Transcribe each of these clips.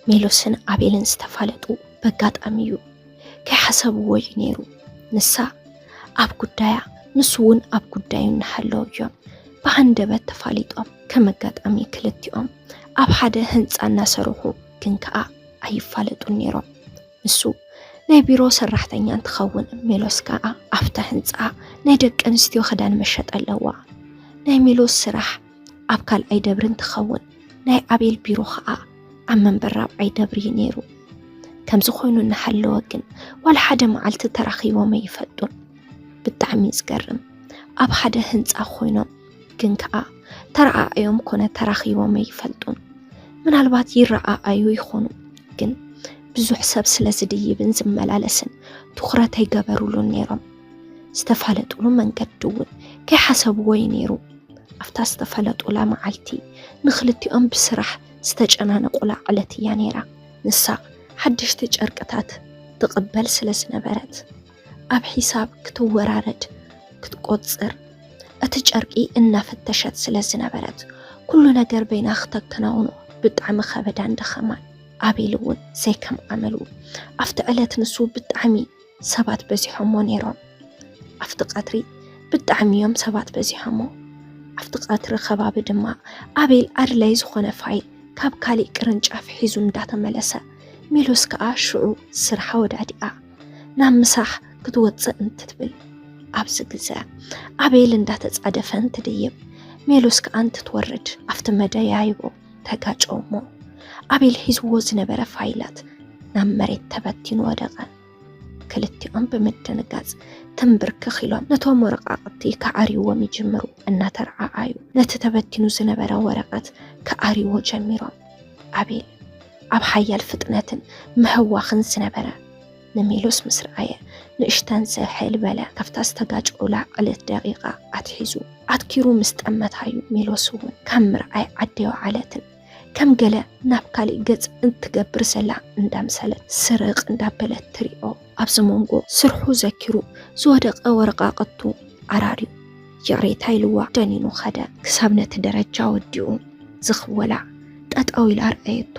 ሜሎስን ኣቤልን ዝተፋለጡ በጋጣሚ እዩ። ከይሓሰብዎ እዩ ነይሩ። ንሳ ኣብ ጉዳያ፣ ንሱ እውን ኣብ ጉዳዩ እናሃለዉ እዮም ብሃንደበት ተፋሊጦም። ከም ኣጋጣሚ ክልቲኦም ኣብ ሓደ ህንፃ እናሰርሑ ግን ከኣ ኣይፋለጡን ነይሮም። ንሱ ናይ ቢሮ ሰራሕተኛ እንትኸውን፣ ሜሎስ ከኣ ኣብታ ህንፃ ናይ ደቂ ኣንስትዮ ክዳን መሸጢ ኣለዋ። ናይ ሜሎስ ስራሕ ኣብ ካልኣይ ደብሪ እንትኸውን፣ ናይ ኣቤል ቢሮ ከኣ ኣብ መንበር ራብዓይ ደብሪ እዩ ነይሩ። ከምዚ ኮይኑ እናሃለወ ግን ዋላ ሓደ መዓልቲ ተራኺቦም ኣይፈልጡን። ብጣዕሚ እዩ ዝገርም። ኣብ ሓደ ህንፃ ኮይኖም ግን ከኣ ተረኣኣዮም ኮነ ተራኺቦም ኣይፈልጡን። ምናልባት ይረኣኣዩ ይኾኑ፣ ግን ብዙሕ ሰብ ስለ ዝድይብን ዝመላለስን ትኹረት ኣይገበሩሉን ነይሮም። ዝተፋለጡሉ መንገዲ እውን ከይሓሰብዎ እዩ ነይሩ። ኣብታ ዝተፈለጡላ መዓልቲ ንክልቲኦም ብስራሕ ዝተጨናነቑላ ዕለት እያ ነይራ። ንሳ ሓደሽቲ ጨርቅታት ትቕበል ስለ ዝነበረት ኣብ ሒሳብ ክትወራረድ ክትቆጽር እቲ ጨርቂ እናፈተሸት ስለ ዝነበረት ኩሉ ነገር በይና ክተከናውኖ ብጣዕሚ ከበዳን ደኸማን። ኣቤል እውን ዘይከም ኣመሉ ኣብቲ ዕለት ንሱ ብጣዕሚ ሰባት በዚሖሞ ነይሮም። ኣብቲ ቀትሪ ብጣዕሚ እዮም ሰባት በዚሖሞ። ኣብቲ ቀትሪ ከባቢ ድማ ኣቤል ኣድላይ ዝኾነ ፋይል ካብ ካሊእ ቅርንጫፍ ሒዙ እንዳተመለሰ፣ ሜሎስ ከኣ ሽዑ ስርሓ ወዳዲኣ ናብ ምሳሕ ክትወፅእ እንትትብል፣ ኣብዚ ግዘ ኣቤል እንዳተፃደፈ እንትድይብ፣ ሜሎስ ከኣ እንትትወርድ ኣብቲ መደያይቦ ተጋጨውሞ። ኣቤል ሒዝዎ ዝነበረ ፋይላት ናብ መሬት ተበቲኑ ወደቐ። ክልቲኦም ብምድንጋጽ ትንብርክኽ ኢሎም ነቶም ወረቓቕቲ ክዓርይዎም ይጅምሩ። እናተረኣኣዩ ነቲ ተበቲኑ ዝነበረ ወረቐት ክዓርይዎ ጀሚሮም። ኣቤል ኣብ ሓያል ፍጥነትን ምህዋኽን ዝነበረ ንሜሎስ ምስ ረኣየ ንእሽተን ዝሕል በለ። ካብታ ዝተጋጨውላ ዕለት ደቂቓ ኣትሒዙ ኣትኪሩ ምስ ጠመታዩ ሜሎስ እውን ካብ ምርኣይ ዓደዮ ዓለትን ከም ገለ ናብ ካሊእ ገጽ እንትገብር ዘላ እንዳምሰለት ስርቕ እንዳበለት ትሪኦ። ኣብዚ መንጎ ስርሑ ዘኪሩ ዝወደቐ ወረቓቕቱ ኣራርዩ ይቕሬታ ኢልዋ ደኒኑ ኸደ። ክሳብ ነቲ ደረጃ ወዲኡ ዝኽወላ ጠጠው ኢላ ረኣየቶ።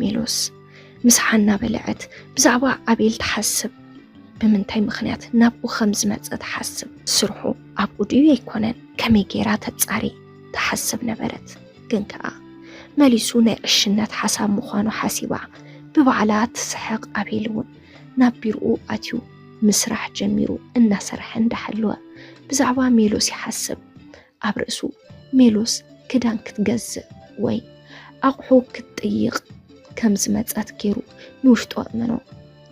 ሜሎስ ምሳሓ እናበልዐት ብዛዕባ ኣቤል ትሓስብ። ብምንታይ ምኽንያት ናብኡ ከም ዝመጸ ትሓስብ። ስርሑ ኣብኡ ድዩ ኣይኮነን? ከመይ ገይራ ተጻሪ ትሓስብ ነበረት። ግን ከኣ መሊሱ ናይ ዕሽነት ሓሳብ ምዃኑ ሓሲባ ብባዕላ ትስሕቕ። ኣቤል እውን ናብ ቢሮኡ ኣትዩ ምስራሕ ጀሚሩ። እናሰርሐ እንዳሃለወ ብዛዕባ ሜሎስ ይሓስብ። ኣብ ርእሱ ሜሎስ ክዳን ክትገዝእ ወይ ኣቑሑ ክትጥይቕ ከም ዝመጸት ገይሩ ንውሽጡ ኣእመኖ።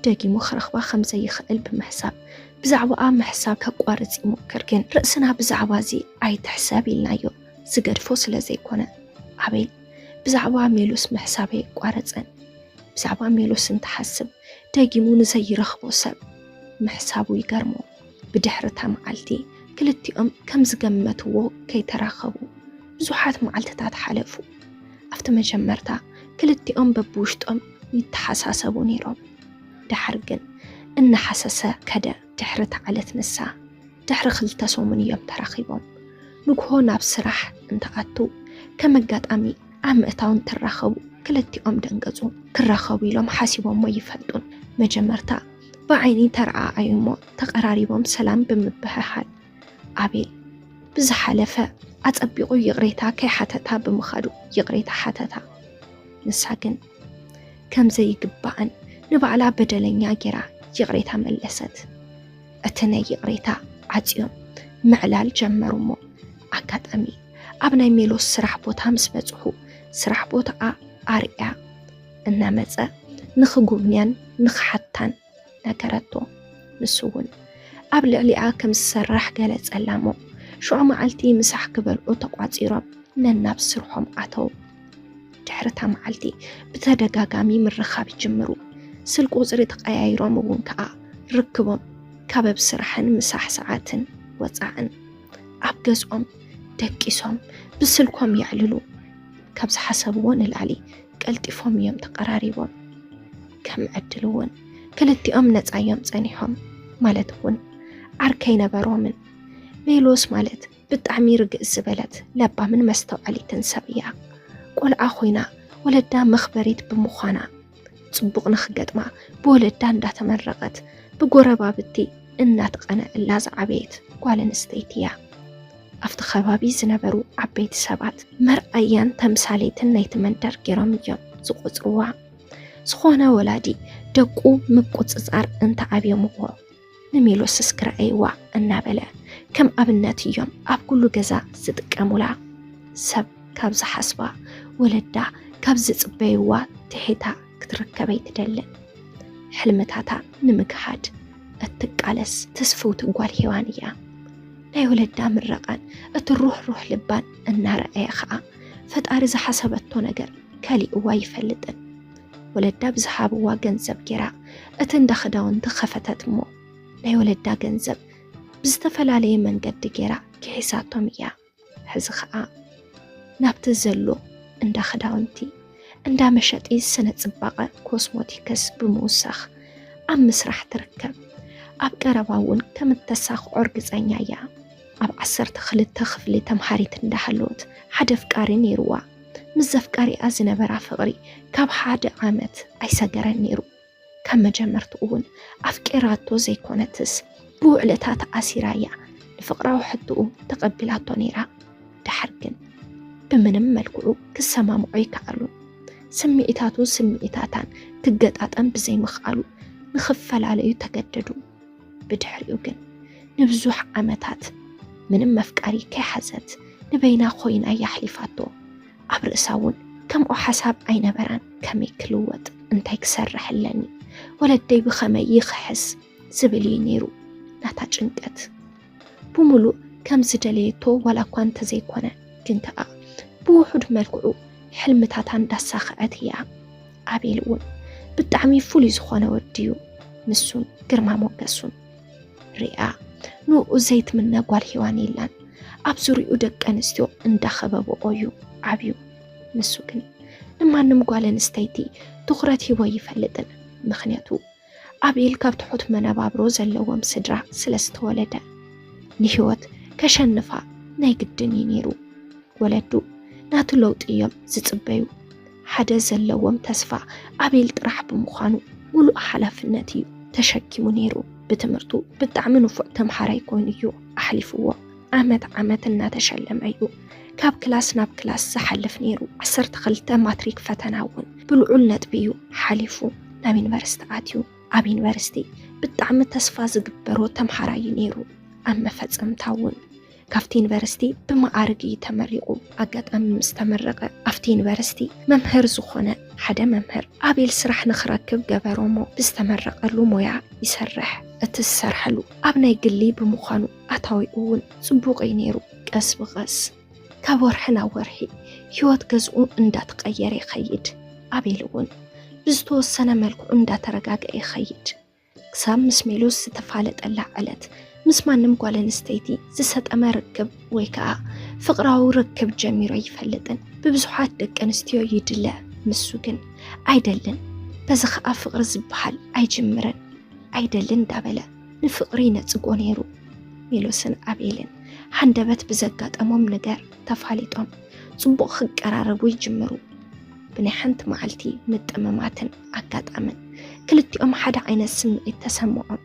ደጊሙ ክረኽባ ከም ዘይኽእል ብምሕሳብ ብዛዕባኣ ምሕሳብ ከቋርጽ ይሞክር። ግን ርእስና ብዛዕባ እዚ ኣይትሕሰብ ኢልናዮ ዝገድፎ ስለ ዘይኮነ። ኣቤል ብዛዕባ ሜሎስ ምሕሳብ ኣየቋረጸን። ብዛዕባ ሜሎስ እንትሓስብ ደጊሙ ንዘይረኽቦ ሰብ ምሕሳቡ ይገርሞ። ብድሕሪ እታ መዓልቲ ክልቲኦም ከም ዝገመትዎ ከይተራኸቡ ብዙሓት መዓልትታት ሓለፉ። ኣብቲ መጀመርታ ክልቲኦም በብውሽጦም ይተሓሳሰቡ ነይሮም። ደሓር ግን እናሓሰሰ ከደ። ድሕሪ እታ ዕለት ንሳ ድሕሪ ክልተ ሰሙን እዮም ተራኺቦም። ንግሆ ናብ ስራሕ እንትኣቱ ከም ኣጋጣሚ ኣብ ምእታው እንትራኸቡ ክልቲኦም ደንገጹ። ክራኸቡ ኢሎም ሓሲቦሞ ይፈልጡን። መጀመርታ ብዓይኒ ተረኣኣዩ እሞ ተቐራሪቦም ሰላም ብምብህሃል ኣቤል ብዝሓለፈ ኣጸቢቑ ይቕሬታ ከይሓተታ ብምኻዱ ይቕሬታ ሓተታ። ንሳ ግን ከም ዘይግባእን ንባዕላ በደለኛ ጌራ ይቕሬታ መለሰት። እቲ ናይ ይቕሬታ ዓጽዮም ምዕላል ጀመሩ እሞ ኣጋጣሚ ኣብ ናይ ሜሎስ ስራሕ ቦታ ምስ በጽሑ ስራሕ ቦታኣ ኣርእያ እናመጸ ንኽጉብንያን ንኽሓታን ነገረቶ። ንሱ እውን ኣብ ልዕሊኣ ከም ዝሰርሕ ገለጸላ እሞ ሽዑ መዓልቲ ምሳሕ ክበልዑ ተቋጺሮም ነናብ ስርሖም ኣተው። ድሕሪ እታ መዓልቲ ብተደጋጋሚ ምርኻብ ይጅምሩ። ስልኪ ቁጽሪ ተቐያይሮም እውን ከኣ ርክቦም ካብ ኣብ ስራሕን ምሳሕ ሰዓትን ወጻእን ኣብ ገዝኦም ደቂሶም ብስልኮም የዕልሉ። ካብ ዝሓሰብዎ ንላዕሊ ቀልጢፎም እዮም ተቐራሪቦም። ከም ዕድል እውን ክልቲኦም ነጻ እዮም ጸኒሖም። ማለት እውን ዓርከይ ነበሮምን። ሜሎስ ማለት ብጣዕሚ ርግእ ዝበለት ለባምን መስተውዓሊትን ሰብ እያ። ቆልዓ ኮይና ወለዳ መኽበሪት ብምዃና ጽቡቕ ንኽገጥማ ብወለዳ እንዳተመረቐት ብጎረባብቲ እናተቐነኣላ ዝዓበየት ጓል ኣንስተይቲ እያ። ኣብቲ ከባቢ ዝነበሩ ዓበይቲ ሰባት መርኣያን ተምሳሌትን ናይቲ መንደር ገይሮም እዮም ዝቖጽርዋ። ዝኾነ ወላዲ ደቁ ምቁጽጻር እንተኣብዮምዎ ንሜሎስስ ክረኣይዋ እናበለ ከም ኣብነት እዮም ኣብ ኩሉ ገዛ ዝጥቀሙላ። ሰብ ካብ ዝሓስባ፣ ወለዳ ካብ ዝጽበይዋ ትሒታ ክትርከብ ኣይትደልን። ሕልምታታ ንምግሃድ እትቃለስ ትስፍውቲ ጓል ሄዋን እያ። ናይ ወለዳ ምረቓን እቲ ሩሕሩሕ ልባን እናረኣየ ኸኣ ፈጣሪ ዝሓሰበቶ ነገር ከሊእዋ ይፈልጥን። ወለዳ ብዝሃብዋ ገንዘብ ጌራ እቲ እንዳ ክዳውንቲ ከፈተት እሞ ናይ ወለዳ ገንዘብ ብዝተፈላለየ መንገዲ ጌራ ክሒሳቶም እያ። ሕዚ ኸኣ ናብቲ ዘሎ እንዳ ክዳውንቲ፣ እንዳ መሸጢ ስነ ጽባቐ ኮስሞቲክስ ብምውሳኽ ኣብ ምስራሕ ትርከብ። ኣብ ቀረባ እውን ከም እተሳኽዖ እርግጸኛ እያ። ኣብ ዓሰርተ ክልተ ክፍሊ ተምሃሪት እንዳሃለወት ሓደ ኣፍቃሪ ነይርዋ። ምስ ዘፍቃሪኣ ዝነበራ ፍቕሪ ካብ ሓደ ዓመት ኣይሰገረን ነይሩ። ካብ መጀመርትኡ እውን ኣፍቂራቶ ዘይኮነትስ ብውዕለታ ተኣሲራ እያ ንፍቕራዊ ሕቶኡ ተቐቢላቶ ነይራ። ደሓር ግን ብምንም መልክዑ ክሰማምዑ ኣይከኣሉን። ስምዒታቱ ስምዒታታን ክገጣጠም ብዘይምኽኣሉ ንኽፈላለዩ ተገደዱ። ብድሕሪኡ ግን ንብዙሕ ዓመታት ምንም መፍቃሪ ከይሓዘት ንበይና ኮይና እያ ኣሕሊፋቶ። ኣብ ርእሳ እውን ከምኡ ሓሳብ ኣይነበራን። ከመይ ክልወጥ፣ እንታይ ክሰርሕ ኣለኒ፣ ወለደይ ብኸመይ ይኽሕስ ዝብል እዩ ነይሩ ናታ ጭንቀት። ብምሉእ ከም ዝደለየቶ ዋላ እኳ እንተዘይኮነ፣ ግን ከኣ ብውሑድ መልክዑ ሕልምታታ እንዳሳኸዐት እያ። ኣቤል እውን ብጣዕሚ ፍሉይ ዝኾነ ወዲ እዩ። ንሱን ግርማ ሞገሱን ሪኣ ንኡ ዘይትምነ ጓል ሄዋን የላን። ኣብ ዙሪኡ ደቂ ኣንስትዮ እንዳኸበብኦ እዩ ዓብዩ። ንሱ ግን ንማንም ጓል ኣንስተይቲ ትኹረት ሂቦ ይፈልጥን። ምኽንያቱ ኣቤል ካብ ትሑት መነባብሮ ዘለዎም ስድራ ስለ ዝተወለደ ንህይወት ከሸንፋ ናይ ግድን እዩ ነይሩ። ወለዱ ናቱ ለውጢ እዮም ዝጽበዩ። ሓደ ዘለዎም ተስፋ ኣቤል ጥራሕ ብምዃኑ ሙሉእ ሓላፍነት እዩ ተሸኪሙ ነይሩ። ብትምህርቱ ብጣዕሚ ንፉዕ ተምሃራይ ኮይኑ እዩ ኣሕሊፍዎ። ዓመት ዓመት እናተሸለመ እዩ ካብ ክላስ ናብ ክላስ ዝሓልፍ ነይሩ። ዓሰርተ ክልተ ማትሪክ ፈተና እውን ብልዑል ነጥቢ እዩ ሓሊፉ ናብ ዩኒቨርሲቲ ኣትዩ። ኣብ ዩኒቨርሲቲ ብጣዕሚ ተስፋ ዝግበሮ ተምሃራይ እዩ ነይሩ። ኣብ መፈጸምታ እውን ካብቲ ዩኒቨርሲቲ ብመዓርግ እዩ ተመሪቑ። ኣጋጣሚ ምስ ተመረቐ ኣብቲ ዩኒቨርሲቲ መምህር ዝኾነ ሓደ መምህር ኣቤል ስራሕ ንኽረክብ ገበሮ እሞ ብዝተመረቐሉ ሞያ ይሰርሕ። እቲ ዝሰርሐሉ ኣብ ናይ ግሊ ብምዃኑ ኣታዊኡ እውን ጽቡቕ እዩ ነይሩ። ቀስ ብቐስ ካብ ወርሒ ናብ ወርሒ ህይወት ገዝኡ እንዳተቐየረ ይኸይድ። ኣቤል እውን ብዝተወሰነ መልክዑ እንዳተረጋግአ ይኸይድ። ክሳብ ምስ ሜሎስ ዝተፋለጠላ ዕለት ምስ ማንም ጓል ኣንስተይቲ ዝሰጠመ ርክብ ወይ ከኣ ፍቕራዊ ርክብ ጀሚሩ ኣይፈልጥን። ብብዙሓት ደቂ ኣንስትዮ ይድለ፣ ንሱ ግን ኣይደልን። በዚ ከኣ ፍቕሪ ዝበሃል ኣይጅምርን። ኣይደልን እንዳበለ ንፍቕሪ ይነጽጎ ነይሩ። ሜሎስን ኣቤልን ሃንደበት ብዘጋጠሞም ነገር ተፋሊጦም ጽቡቕ ክቀራረቡ ይጅምሩ። ብናይ ሓንቲ መዓልቲ ምጥምማትን ኣጋጣምን ክልቲኦም ሓደ ዓይነት ስምዒት ተሰምዖም።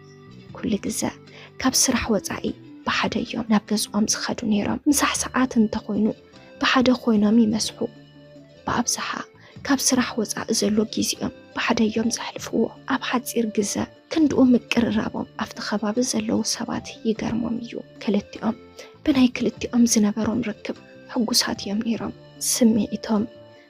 ኩሉ ግዘ ካብ ስራሕ ወጻኢ ብሓደ እዮም ናብ ገዝኦም ዝኸዱ ነይሮም። ምሳሕ ሰዓት እንተኾይኑ ብሓደ ኮይኖም ይመስሑ። ብኣብዝሓ ካብ ስራሕ ወጻኢ ዘሎ ግዜኦም ብሓደ እዮም ዘሕልፍዎ። ኣብ ሓጺር ግዘ ክንድኡ ምቅርራቦም ኣብቲ ከባቢ ዘለዉ ሰባት ይገርሞም እዩ። ክልቲኦም ብናይ ክልቲኦም ዝነበሮም ርክብ ሕጉሳት እዮም ነይሮም። ስምዒቶም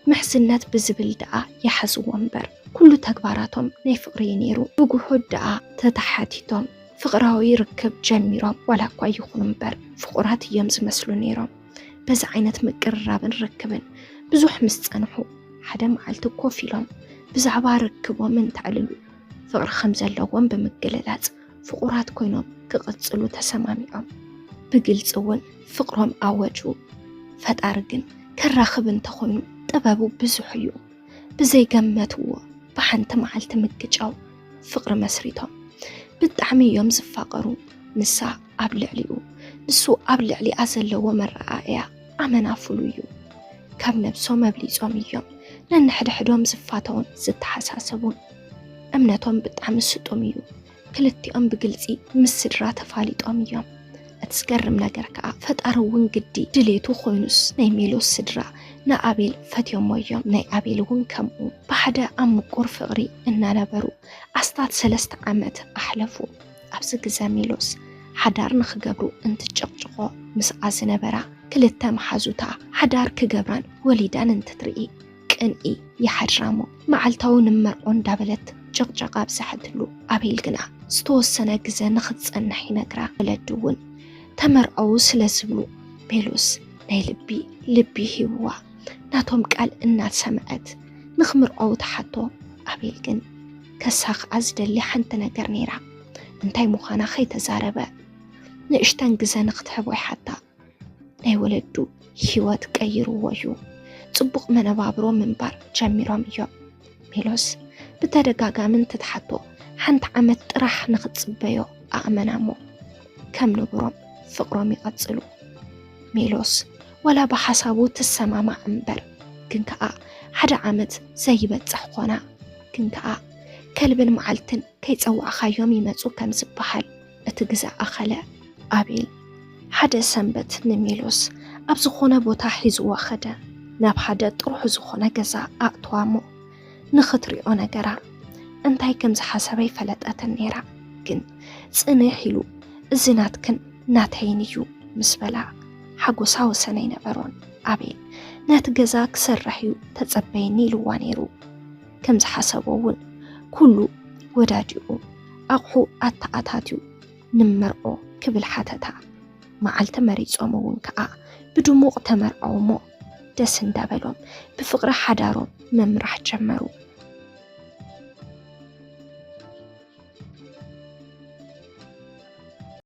ምሕዝነት ብዝብል ደኣ ይሓዝዎ እምበር ኩሉ ተግባራቶም ናይ ፍቕሪ እዩ ነይሩ። ብጉሑድ ደኣ ተተሓቲቶም ፍቕራዊ ርክብ ጀሚሮም ዋላ እኳ ይኹኑ እምበር ፍቑራት እዮም ዝመስሉ ነይሮም። በዚ ዓይነት ምቅርራብን ርክብን ብዙሕ ምስ ጸንሑ ሓደ መዓልቲ ኮፍ ኢሎም ብዛዕባ ርክቦም እንተዕልሉ ፍቕሪ ከም ዘለዎም ብምግልላጽ ፍቑራት ኮይኖም ክቕጽሉ ተሰማሚዖም። ብግልጺ እውን ፍቕሮም ኣወጁ። ፈጣሪ ግን ከራኽብ እንተኾይኑ ጥበቡ ብዙሕ እዩ። ብዘይገመትዎ ብሓንቲ መዓልቲ ምግጫው ፍቕሪ መስሪቶም። ብጣዕሚ እዮም ዝፋቐሩ። ንሳ ኣብ ልዕሊኡ፣ ንሱ ኣብ ልዕሊኣ ዘለዎ መረኣእያ ኣመና ፍሉይ እዩ። ካብ ነብሶም ኣብሊጾም እዮም ነንሕድሕዶም ዝፋተውን ዝተሓሳሰቡን። እምነቶም ብጣዕሚ ስጡም እዩ። ክልቲኦም ብግልፂ ምስ ስድራ ተፋሊጦም እዮም። እቲ ዝገርም ነገር ከዓ ፈጣሪ እውን ግዲ ድሌቱ ኮይኑስ ናይ ሜሎስ ስድራ ንኣቤል ፈትዮሞ እዮም። ናይ ኣቤል እውን ከምኡ ብሓደ ኣብ ምቁር ፍቕሪ እናነበሩ ኣስታት ሰለስተ ዓመት ኣሕለፉ። ኣብዚ ግዘ ሜሎስ ሓዳር ንኽገብሩ እንትጨቕጭቖ ምስኣ ዝነበራ ክልተ መሓዙታ ሓዳር ክገብራን ወሊዳን እንትትርኢ ቅንኢ ይሓድራሞ። መዓልታዊ ንመርዖ እንዳበለት ጭቕጨቕ ኣብዝሐትሉ። ኣቤል ግና ዝተወሰነ ግዘ ንኽትጸንሕ ይነግራ። ወለዱ እውን ተመርዐው ስለ ዝብሉ ሜሎስ ናይ ልቢ ልቢ ሂብዋ። ናቶም ቃል እናሰምዐት ንኽምርዐው ትሓቶ። ኣቤል ግን ከሳኽዓ ዝደሊ ሓንቲ ነገር ነይራ። እንታይ ምዃና ከይተዛረበ ንእሽተን ግዘ ንኽትሕቦ ይሓታ። ናይ ወለዱ ህይወት ቀይርዎ እዩ። ጽቡቕ መነባብሮ ምንባር ጀሚሮም እዮም። ሜሎስ ብተደጋጋሚ እንትትሓቶ ሓንቲ ዓመት ጥራሕ ንኽትጽበዮ ኣእመናሞ። ከም ንቡሮም ፍቕሮም ይቐጽሉ። ሜሎስ ዋላ ብሓሳቡ ትሰማማዕ እምበር ግን ከኣ ሓደ ዓመት ዘይበጽሕ ኾና። ግን ከኣ ከልብን መዓልትን ከይጸዋዕኻዮም ይመጹ ከም ዝበሃል እቲ ግዘ ኣኸለ። ኣቤል ሓደ ሰንበት ንሜሎስ ኣብ ዝኾነ ቦታ ሒዝዋ ኸደ። ናብ ሓደ ጥርሑ ዝኾነ ገዛ ኣእትዋ እሞ ንኽትሪኦ ነገራ። እንታይ ከም ዝሓሰበ ይፈለጠትን ነይራ። ግን ጽንሕ ኢሉ እዚ ናትክን ናተይን እዩ ምስ በላ ሓጎሳ ወሰን ኣይነበሮን። ኣቤል ነቲ ገዛ ክሰርሕ እዩ ተጸበይኒ ኢልዋ ነይሩ። ከም ዝሓሰቦ እውን ኩሉ ወዳዲኡ ኣቑሑ ኣተኣታትዩ ንመርዖ ክብል ሓተታ። መዓልቲ መሪጾም እውን ከኣ ብድሙቕ ተመርዐው እሞ ደስ እንዳበሎም ብፍቕሪ ሓዳሮም ምምራሕ ጀመሩ።